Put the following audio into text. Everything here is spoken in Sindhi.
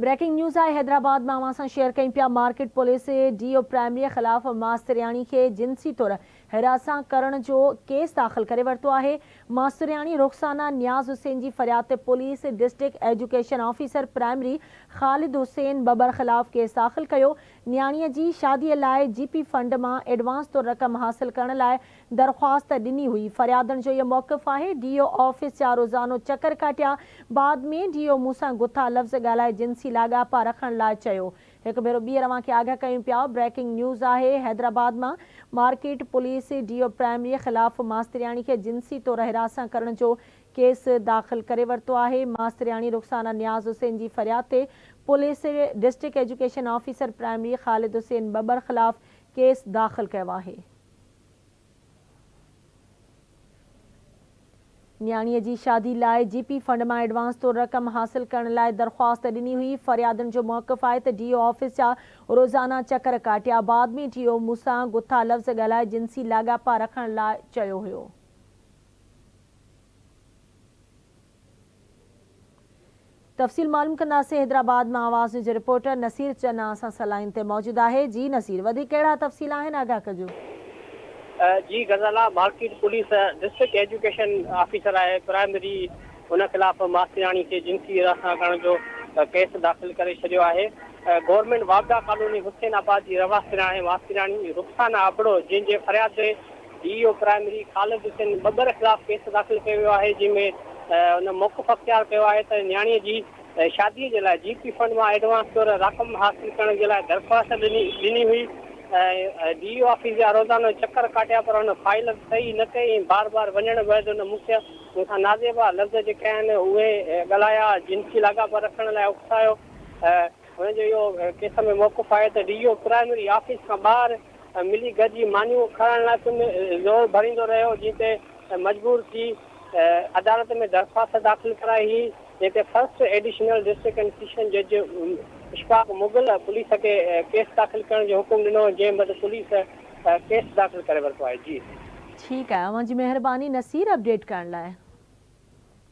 بريڪنگ نيوز آهي حيدرآباد مان اوهان سان شيئر ڪيون پيا market police D O primary خلاف ماسترياڻي کي جنسي طور هراسان ڪرڻ جو ڪيس داخل ڪري ورتو آهي ماسترياڻي رخسانه نياز حسين جي فرياد تي police district education officer primary Khalid Hussain Babbar خلاف ڪيس داخل ڪيو نياڻي جي شادي لاء جي پي فنڊ مان ايڊوانس طور رقم حاصل ڪرڻ لاء درخواست ڏني هئي، فريادڻ جو اهو موقف آهي، ڊي او آفيس جا روزانو چڪر ڪاٽيا، بعد ۾ ڊي او مون سان گٿا لفظ ڳالهائي جنسي لاڳاپا رکڻ لاء چيو. هڪ ڀيرو ٻيهر اوهان کي آگاهه ڪيون پيا، بريڪنگ نيوز آهي، حيدرآباد مان market police D O primary خلاف ماسترياڻي کي جنسي طور هراسان ڪرڻ جو ڪيس داخل ڪري ورتو آهي، ماسترياڻي رخسانه نياز حسين جي فرياد تي police district education officer primary Khalid Hussain Babbar خلاف ڪيس داخل ڪيو آهي. نياڻيء جي شادي لاء جي پي فنڊ مان ايڊوانس طور رقم حاصل ڪرڻ لاء درخواست ڏني هئي، فريادين جو موقف آهي ته ڊي او آفيس جا روزانا چڪر ڪاٽيا، بعد ۾ ڊي او مون سان گٿا لفظ ڳالهائي جنسي لاڳاپا رکڻ لاء چيو هيو. تفصيل معلوم ڪنداسين حيدرآباد مان آواز نيوز جو رپورٽر نصير چنا اسان سان لائين تي موجود آهي جي نصير وڌيڪ ڪهڙا تفصيل آهن آگاهه ڪجو. جي Ghazala market police district education officer آهي پرائمري ان خلاف ماسترياڻي کي جنسي هراسان ڪرڻ جو ڪيس داخل ڪري ڇڏيو آهي گورنمينٽ واپڊا ڪالوني حسين آباد جي رهواسڻ ماسترياڻي رخسانه ابڙو جنهن جي فرياد تي D E O primary Khalid Hussain Babbar خلاف ڪيس داخل ڪيو ويو آهي جنهن ۾ هن موقف اختيار ڪيو آهي ته نياڻي جي شادي جي لاء جي پي فنڊ مان ايڊوانس طور رقم حاصل ڪرڻ جي لاء درخواست ڏني ڏني هئي ۽ ڊي اي او آفيس جا روزانو چڪر ڪاٽيا پر هن فائيل صحيح نه ڪئي ۽ بار بار وڃڻ بعد هن مون کي مون سان نازيبا لفظ جيڪي آهن اهي ڳالهايا جنسي لاڳاپا رکڻ لاء اڪسايو هن جو اهو ڪيس ۾ موقف آهي ته ڊي اي او پرائمري آفيس کان ٻاهر ملي گڏجي مانيون کڻڻ لاء پڻ زور ڀريندو رهيو، جنهن تي مجبور ٿي عدالت ۾ درخواست داخل ڪرائي هئي، جنهن تي first additional district and session جج اشفاق مغل پوليس کي ڪيس داخل ڪرڻ جو حڪم ڏنو، جنهن بعد پوليس ڪيس داخل ڪري ورتو آهي. جي. ٺيڪ آهي اوهان جي مهرباني نصير اپڊيٽ ڪرڻ لاء.